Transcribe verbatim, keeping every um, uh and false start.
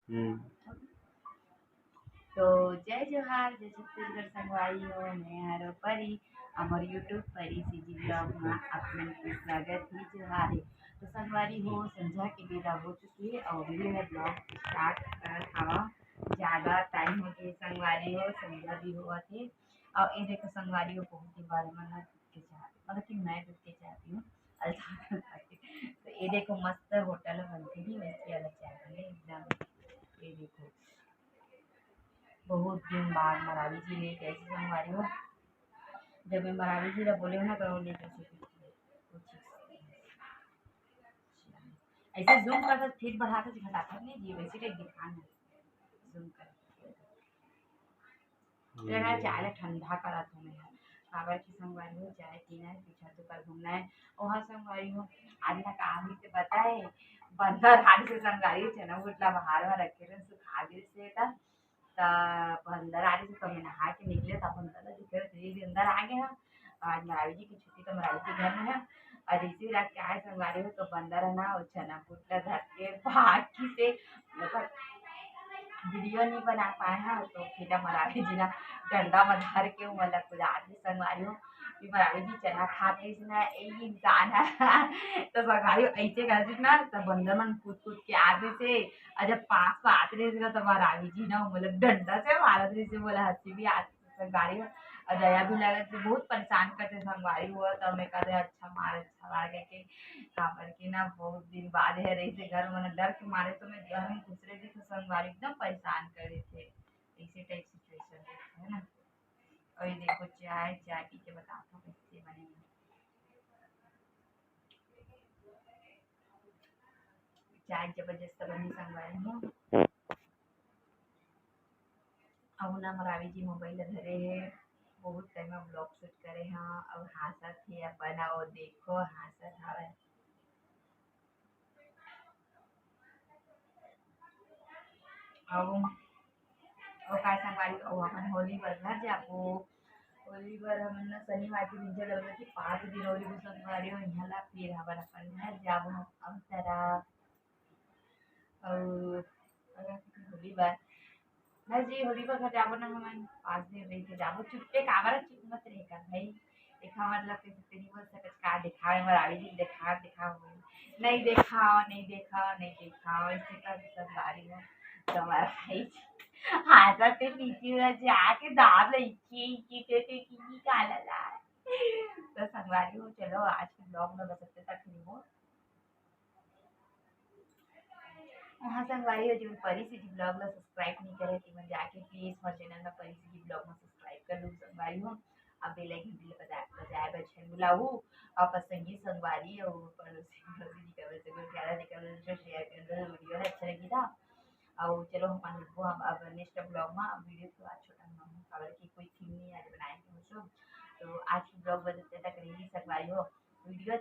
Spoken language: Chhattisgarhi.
हम्म। तो जय जोहार, जय छत्तीसगढ़ संगवारी हो, मैं हरो परी, हमर YouTube परी सीजी vlog में आप मन के स्वागत हे। जोहार हे। तो संगवारी हो, संझा के बेरा हो चुकी है और अभी मैं vlog start करत हवा। ज्यादा time हो गए संगवारी हो, संझा भी होवत हे और ये देखो संगवारी हो, बहुत ही बार मन के चाहती, मतलब कि मैं दूध के चाहती हूँ अलता करके। तो ये देखो मस्त होटल बनती थी वैसे अलग चाय बने एकदम। ये देखो बहुत दिन बाद मरावी जी ले कैसे संगवारी हो। जब मैं मरावी जी ला बोले हो ना तो ले कैसे कुछ ऐसे zoom करता फिर बढ़ाता घटाता नहीं जी, वैसे टाइप दिखाना है zoom करके। तेरा चाय ला ठंडा करत हूँ मैं ह। काबर की संगवारी हो, चाय पीना है, पीछा तो कर घूमना है। ओहा संगवारी हो, आज ना कहानी से बताए, बंदर आज से संगवारी हो, चना गुटला बाहर में रखे रहे, सुखा गिर से त, त बंदर आज से तो मैं नहा के निकले, त बंदर ला दिखे रहे, अंदर आ गए हैं। आज मरावी जी की छुट्टी, तो मरावी जी घर में है। और इसी रात क्या है संगवारी हो, तो बंदर है ना, वो चना गुटला धर के भाग की से, मतलब वीडियो नहीं बना पाए हैं, तो फिर मरावी जी ना डंडा में धर के वो मतलब कुदार के संगवारी हो, कि मरावी जी चना खात रहिस ना, यही इंसान है। तो संगवारी हो ऐसे कर दिस ना, तो बंदर मन कूद कूद के आ रहिस हे, और जब पास में आत रहिस ना, तो मरावी जी ना मतलब डंडा से मारत रहिस हे, बोला हंसी भी आत रहिस संगवारी हो, और दया भी लगत रहिस, बहुत परेशान करते संगवारी हो, तो मैं कहते अच्छा मार, अच्छा मार के, काबर के ना बहुत दिन बाद है रहिस हे घर में, डर के मारे तो मैं घर में घुस रही थी, तो संगवारी एकदम परेशान कर रहे थे। ऐसे टाइप सिचुएशन है ना। और ये देखो चाय, चाय पी के बताता हूँ कैसे बने। चाय जबरदस्त बनी संगवारी हो। अब ना मरावी जी मोबाइल ला धरे हे, बहुत टाइम में vlog shoot करे हाँ। अब हंसत हे अपन, और देखो हंसत हवे। अब ओकर संगवारी, अब अपन होली बर घर जाबो। होली बर हमन न शनिवार के दिन चल रहे कि पाँच दिन होली को संगवारी हो, यहाँ ला फिर हमन अपन घर जाबो हम तरफ। और अगर किसी होली बर, ना जी होली बर घर जाबो ना हमन, पाँच दिन रह के जाबो। चुप्पे काबर चुप मत रह कर भाई, देखा मतलब कि तेरी बोल सकत का दिखावे मरावी जी दिखा दिखाओ, नहीं देखाओ, नहीं देखाओ, नहीं देखाओ, ऐसे कर संगवारी हो तुम्हारा भाई। हाँ तो ते नीचे जाके दाब ले इक्की इक्की के के की की काला ला। तो संगवारी हो चलो आज के vlog में बस इतने तक ही हो। हाँ संगवारी हो, जो परी सीजी vlog ला subscribe नहीं करे, तो मैं जाके please हमारे channel में परी सीजी vlog में subscribe कर लूँ संगवारी हो। अब bell icon भी बजा, बजाए बर झन भुलाहू। अपन संगी संगवारी और पड़ोसी पड़ोसी जी का वैसे कोई प्यारा जी का वैसे share कर दो, video है अच्छा लगी था। और चलो हम मिलबो हम अब next vlog में। अब video थोड़ा छोटा बनाऊँ, काबर कि कोई theme नहीं आज बनाएंगे हम लोग, तो आज की vlog बस इतने तक रही संगवारी हो। Video